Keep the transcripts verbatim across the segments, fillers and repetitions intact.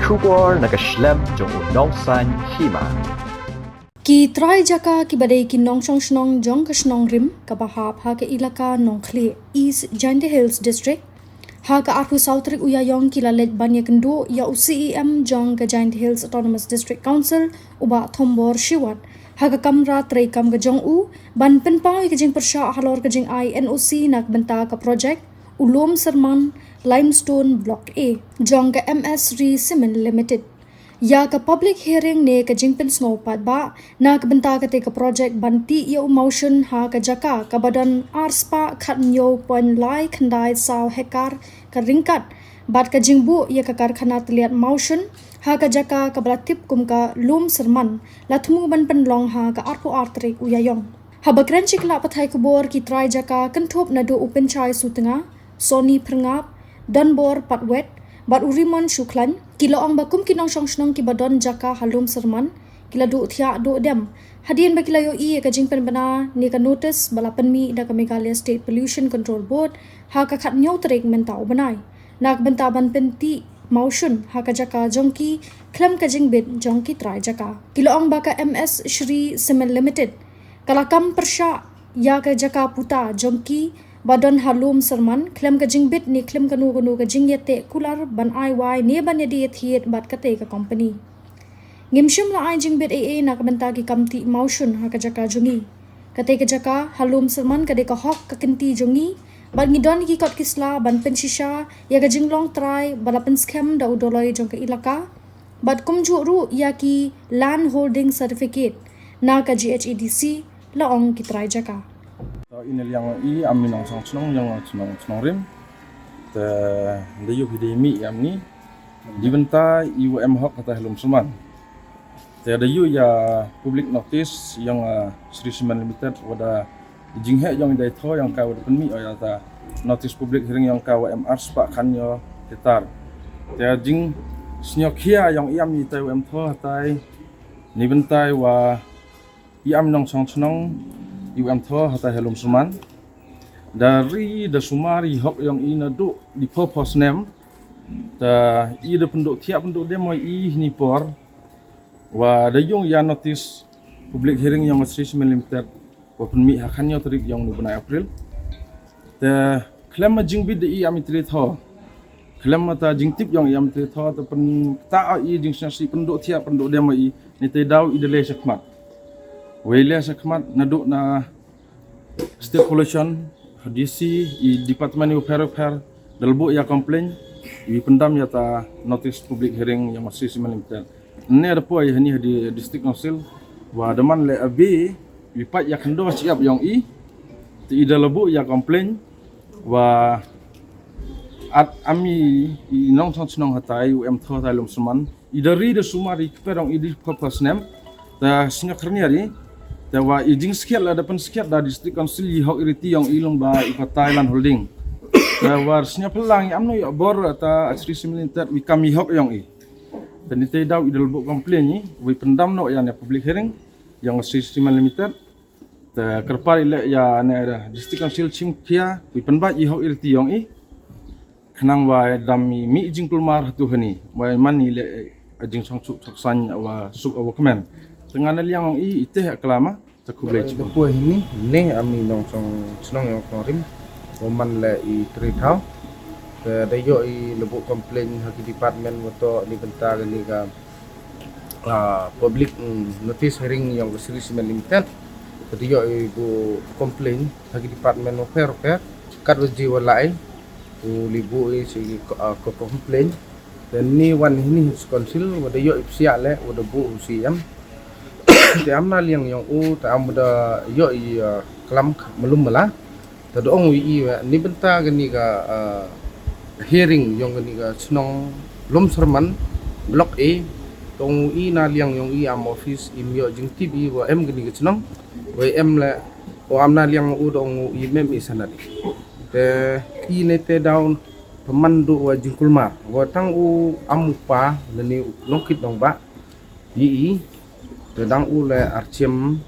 Khubor na ka shlem jong u nongsaiñ hima. Ki trai jaka kiba dei ki nongshong shnong jong ka shnong Rim kaba hap ha ka ilaka Nongkhlieh, East Jaintia Hills District, ha ka arphew saw tarik u Ïaïong ki la leit ban ïakynduh ïa u C E M jong ka Jaintia Hills Autonomous District Council, u Bah Thombor Shiwat, ha ka kamra treikam ka jong u, ban pynpaw ïa ka jingpyrshah halor ka jingai N O C na ka bynta ka projek u Lum Syrman Limestone Block A jong ka M S Shree Cement Limited. Ïa ka public hearing ne ka jingpynsngew paidbah na ka bynta kata ka projek ban tih ïa u mawshun ha ka jaka kaba don ar spah khathynñiew point lai khyndai saw hektar ka ryngkat bad ka jingbuh ïa ka karkhana tylliat mawshun ha ka jaka kaba la tip kum ka Lum Syrman, la thmu ban pynlong ha ka arphew ar tarik u Ïaïong. Haba kren sha ki lad pathai khubor, ki trai jaka kynthup naduh u Pynshai Sutnga, Sony Pyrngap, Donbor Patwet bad u Rimon Shukhlaiñ, ki la ong ba kum ki nongshong shnong kiba don jaka ha Lum Syrman, ki la duh thiah duh dem hadien ba ki la ïohi ïa ka jingpynbna ne ka notis ba la pynmih da ka Meghalaya State Pollution Control Board ha ka khathynñiew tarik mynta u bnai na ka bynta ban pyntih mawshun ha ka jaka jong ki khlem ka jingbit jong ki trai jaka. Ki la ong ba ka M S Shree Cement Limited ka la kam pyrshah ïa ka jaka puta jong ki ba don ha Lum Syrman khlem ka jingbit ne khlem kano kano ka jingïateh kular ban ai wai ne ban ïadie ïathied bad kata ka company. Ngim shym la ai jingbit ei ei na ka bynta ki kam tih mawshun ha ka jaka jong ngi. Kata ka jaka ha Lum Syrman ka dei ka hok ka kynti jong ngi bad ngi don ki kot ki sla ban pynshisha ïa ka jinglong trai ba la pynskhem da u dolloi jong ka ilaka bad kumjuh ruh ïa ki Land Holding Certificate na ka G H A D C, la ong ki trai jaka. To, i na liang i, am i nongshong shnong, ïong shnong, shnong Rim. Te da ïoh hi dei mih i am ni. Di bynta i wa em hok kata ha Lum Syrman. Te da ïoh ïa public notice ïong, ah, Shree Cement Limited, wa da jingheh ïong i dei tho ïong ka wa da pynmih ïa ta notice public hearing ïong ka wa em ar spah khathynñiew hektar. Te jingsngew khia ïong i am i tai wa em tho hatai ni bynta i wa i am nongshong shnong i wa em tho hatai ha Lum Syrman. Da ri da sumar i hok ïong i naduh di pho pho snem. Te i da pynduh thiah pynduh dem wa i hini por. Wa da ïoh ïa notice public hearing ïong Shree Cement Limited wa pynmih ha khathynñiew tarik ïong ni bnai April. Te khlem ma jingbit da i am i trei tho. Khlem ma ta jingtip ïong i am i trei tho, te pynta i jingsngewsih pynduh thiah pynduh dem wa i, ni te daw i da leh shakhmat. Wei leh shakhmat naduh na State Pollution, D C, i department i u pher u pher, da la buh ïa complain, i pyndam ïa ta notice public hearing ïong Shree Cement Limited. Ne da poi hani ha di District Council, wa da man leh abi, i pat ïa khyndaw shi ap ïong i, te i da la buh ïa complain, wa at am i nongshong shnong hatai, u em tho hatai Lum Syrman, i da ri da sumar i kper ïong i di pho pho snem. Ta sngewkyrnia ri. Ta wa i jingskhiat la da pynskhiat da District Council i hok i riti ïong i long ba i patai Land Holding. Ta wa sngewphylla i am no ïa bor ta Shree Cement Limited wi kam i hok ïong i. Ta ni te daw i da la buh complain i wi pyndam no ïa ne public hearing ïong Shree Cement Limited. Te kyrpad i leh ïa ne District Council shim khia wi pynbait i hok i riti ïong i. Khnang wa dam i mih jingkulmar hatu hani wa man i leh, eh, jingsong suk suk sain wa suk wa kmen. Te nga na liang ïong i i teh klama te khublei. Te poi hini ne am i nongshong shnong ïong Nongrim wa man leh i trei thaw. Te da ïoh i la buh complain ha ki department wa to ni bynta ni ka ah, public, mm, notice hearing ïong ka Shree Cement Limited. Ka dei ïoh i buh complain ha ki department wa pher wa pher. Kat wa ji wa lai u li buh i si ko, ah, ko complain. Te ni wan hini hi Council wa da ïoh i psiah leh wa da buh u C M. Te am na liang ïong u te am da ïoh i, ah, klam malum mala. Te da ong wi i wa ni bynta kani ka, ah, hearing ïong kani ka shnong Lum Syrman Block A. Te ong wi i na liang ïong i am office im ïoh jingtip i wa em kani ka shnong wa em leh wa am na liang u da ong wi i mem i sanad. Te i ne te daw pynman duh wa jingkulmar wa tang u am u pa lane u nongkit nongbah. Yi i te dang u leh archim,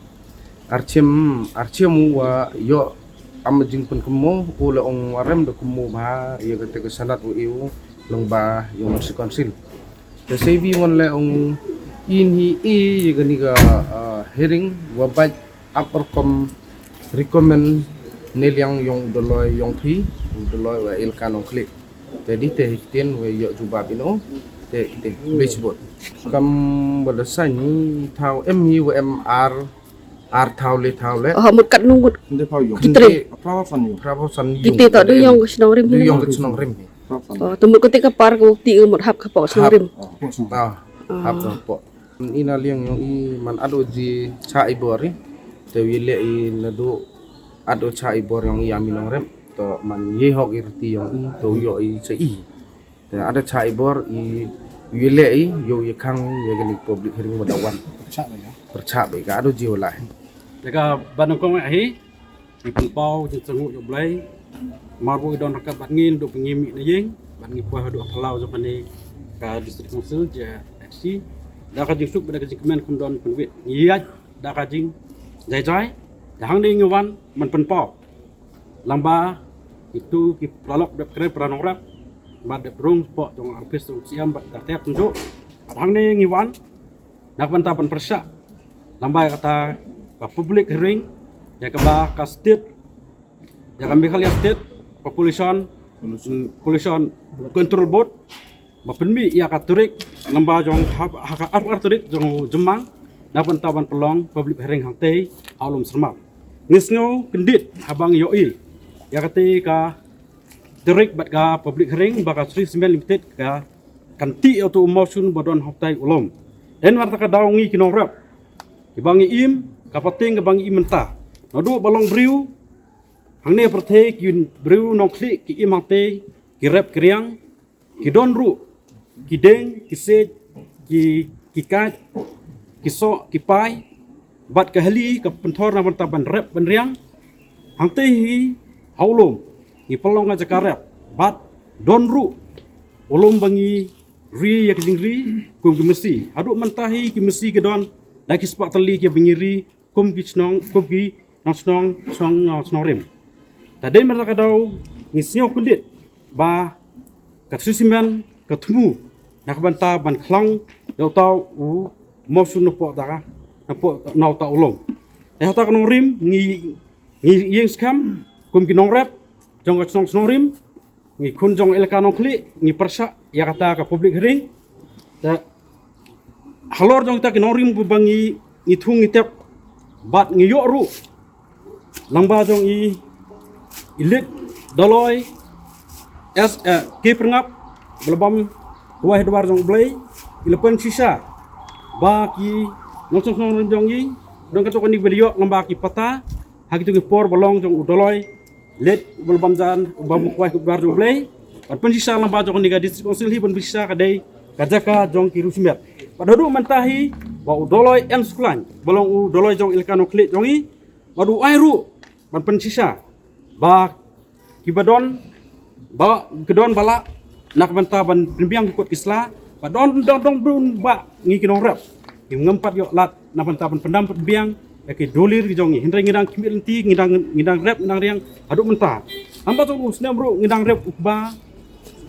archim, archim u wa ïoh am jingpynkynmaw u leh ong wa rem da kynmaw bha ïa kata ka sanad u i u long ba ïong Shree Council. Te sei bi wan le ong in hi i ye kani ka, ah, hearing wa baj ap rukom recommend ne liang yong u Doloi yong phi, u Doloi wa Elaka Nongkhlieh. Te di te hi ktien wa yo jubab ino, te te bej bot. Kam wa da sa ni thaw em hi wa em ar, ar thaw le thaw le. Oh, mut kat nung mut. Nde phaw yung. Kitre. Phra phaw san yung. Phra phaw san yung. Kite to du yong ka shnong rim. Du yong ka shnong rim hi. Phra phaw san. Oh, te mut kate ka par ka wukti ka mut hap ka pok shnong rim. Oh. Ah. Hap ka pok. Ina liang yong i man ado ji cha i bor i. Te wi le i nadu ado cha i bor yong i ami nong rem. To man ye hok i rti yong i to yo i cha i. Te ado cha i bor i wi le i yo i khang ye gani public hearing wa da wan. Percha ba ya. Percha ba ka ado ji wala. Te ka ban kong hi. Ngi pynpaw jingsngew ïa U Blei. Mar ba i don ryngkat bad ngi, naduh ba ngi mih na ïing bad ngi poi haduh ha phyllaw jong kane ka District Council, J H C. Da ka jingsuk bad da ka jingkmen kham don pynwit. Ngi ïaid da ka jingjai jai. Da hangne ngi wan ban pynpaw. Lyngba kitu ki paralok dep kren para nongrep. Bad dep rung pok jong arpis u siam bad da ter tunjuk. Bad hangne ngi wan. Na ka bynta ban pyrshah lyngba ïa kata ka public hearing ïa kaba ka state, ïa ka Meghalaya State Population, mm, Pollution Control Board ba pynmih ïa ka tarik lyngba jong ha, ha ka arphew ar tarik jong u Jymmang na ka bynta ban pynlong public hearing hangtei ha u Lum Syrman. Ngi sngew kyndit haba ngi ïohi ïa katei ka tarik bad ka public hearing ba ka Shree Cement Limited ka kan tih ïa utu u mawshun ba don hangtai u lum. Dei namar kata ka daw ngi ki nongrep kiba ngi im ka pateng kaba ngi im mynta. Naduh ba long briew hangne pyrthei ki briew nongkhlieh ki im hangtei, ki rep ki riang, ki don ruh ki deng, ki siej, ki, ki kait, ki soh, ki pai. Bad ka hali ka pynthor na bynta ban rep ban riang. Hangtei hi ha u lum ngi pynlong ka jaka rep bad don ruh u lum ba ngi ri ïa ka jingri kum ki masi. Haduh mynta hi ki masi ki don da ki spah tylli kiba ngi ri kum ki shnong, kum ki nong shnong, shnong, nong shnong rim. Ta dei mynta ka daw ngi sngew kyndit ba ka Shree Cement ka thmu na ka bynta ban khlang ïa uta u mawshun na poh ta ka, na poh na uta u lum. Ïa uta ka nongrim ngi, ngi ïeng skhem kum ki nongrep jong ka shnong Shnong Rim, ngi khun jong Elaka Nongkhlieh, ngi pyrshah ïa kata ka public hearing. Te halor jong kita ki nongrim ba ngi, ngi thung ngi tep bad ngi ïoh ruh lyngba jong i, i Late Doloi S, eh, K Pyrngap, ba la bam ha u dwar jong U Blei, i la pynshisha ba ki nongshong shnong jong i, don kato kane ba la ïoh lyngba ki pata ha kito ki por ba long jong u Doloi Late, u ba la bam jan, u ba bam ha u dwar jong U Blei. Ban pynshisha lyngba jong kane ka District Council hi ban pynshisha ka dei ka jaka jong ki riew shimet. Bad haduh mynta hi ba u Doloi M Sukhlain ba long u Doloi jong Elaka Nongkhlieh jong i, bad u ai ruh ban pynshisha ba kiba don, ba ki don ba lah na ka bynta ban pynbiang ki kot ki sla. Ba don, don, don, don ba ngi ki nongrep kim ngam pat ïoh lad na ka bynta ban pyndam pynbiang ïa ki dulir ki jong ngi. Hynrei ngi dang khmih lynti, ngi dang, ngi dang rep, ngi dang riang haduh mynta. Namar jong u snem ruh ngi dang rep u kba,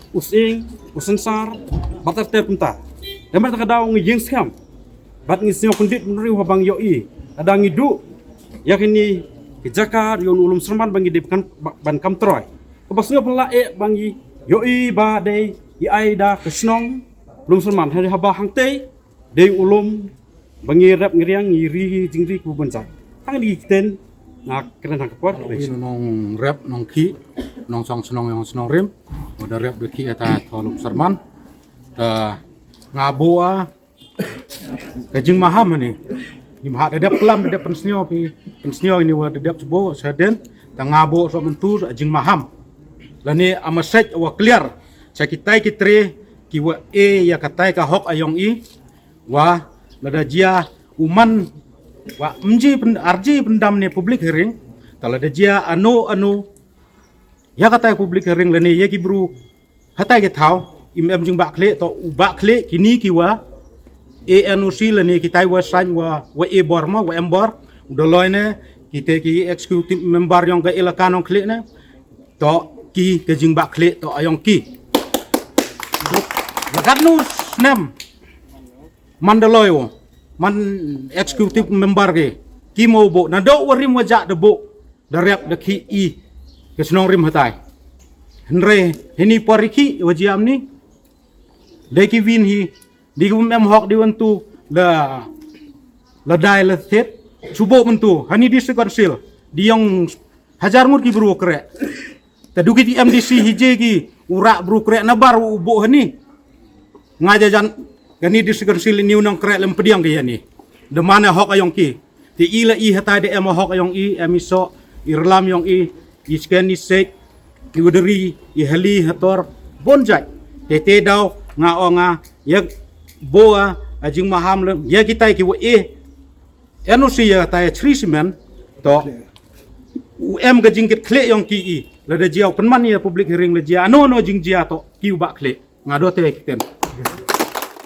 u sying, u synsar, bad ter ter kumta. Namar kata ka daw ngi ïeng skhem bad ngi sngew kyndit bynriew haba ngi ïohi lada ngi duh ïa kine ki jaka ïa u Lum Syrman ba ngi dei ban, ban kam troi. Kaba sngewphylla eh ba ngi ïohi ba dei i ai da ka shnong Lum Syrman, hynrei haba hangtei dei u lum ba ngi rep ngi riang, ngi ri jingri kaba bun jait. Tang kine ki ktien nga kren ha ka por. Nongrep, nongkhih, nongshong shnong, nong shnong rim, u da rep da khih ïa uta u Lum Syrman. Te nga buh ka jingmaham hangne. Ngim hap da dep klam, da dep pynsngew phi, pynsngew ïa ngi wa da dep shu buh shadien. Te nga buh shuwa mynta ka jingmaham lane a message wa clear sha kitai ki tre kiwa ai ïa katai ka hok ïong i, wa lada jia u man wa mji pyn-, arji pyndam ne public hearing, te lada jia ano ano ïa katai public hearing lane ïa ki bru hatai ki thaw im em jingbakla, to u bakla kine kiwa ai N O C lane kitai wa sain wa, wa ai bor mo, wa em bor. U Doloi ne, kitai ki executive member ïong ka Elaka Nongkhlieh ne, to ki ka jingbakla to ïong ki. La katno snem man da loi o, man executive member ki, ki mo buh, na do wa rim wa jah da buh, da rep da ki i, ka shnong rim hatai. Hynrei, hini por i ki, wa jiam ni, dei ki win hi, di ki bym em hok di wan tu, la, la dai la thied, shu buh myntu, hani district council, di yong hajar ngut ki bru kreh. Ta du ki di M D C hi je ki, u rah bru kreh na bar u buh hani. Nga jajan, kani district council ni u nong kreh lem pdiang ki yani. Da mana hok ayong ki. Te i la i hatai da em hok ayong i, em i so, i rlam yong i, i sken i sek, i udari, i hali hator, bon jait. Te te daw, nga o nga, ya boa, a jing maham lem, ya kitai ki wa e, N O C ya tai chri simen, to, u em ka jingkit khleh yong ki i, la da jia u pynman ya public hearing la jia, ano ano jing jia to, ki u ba khleh, nga do te kiten.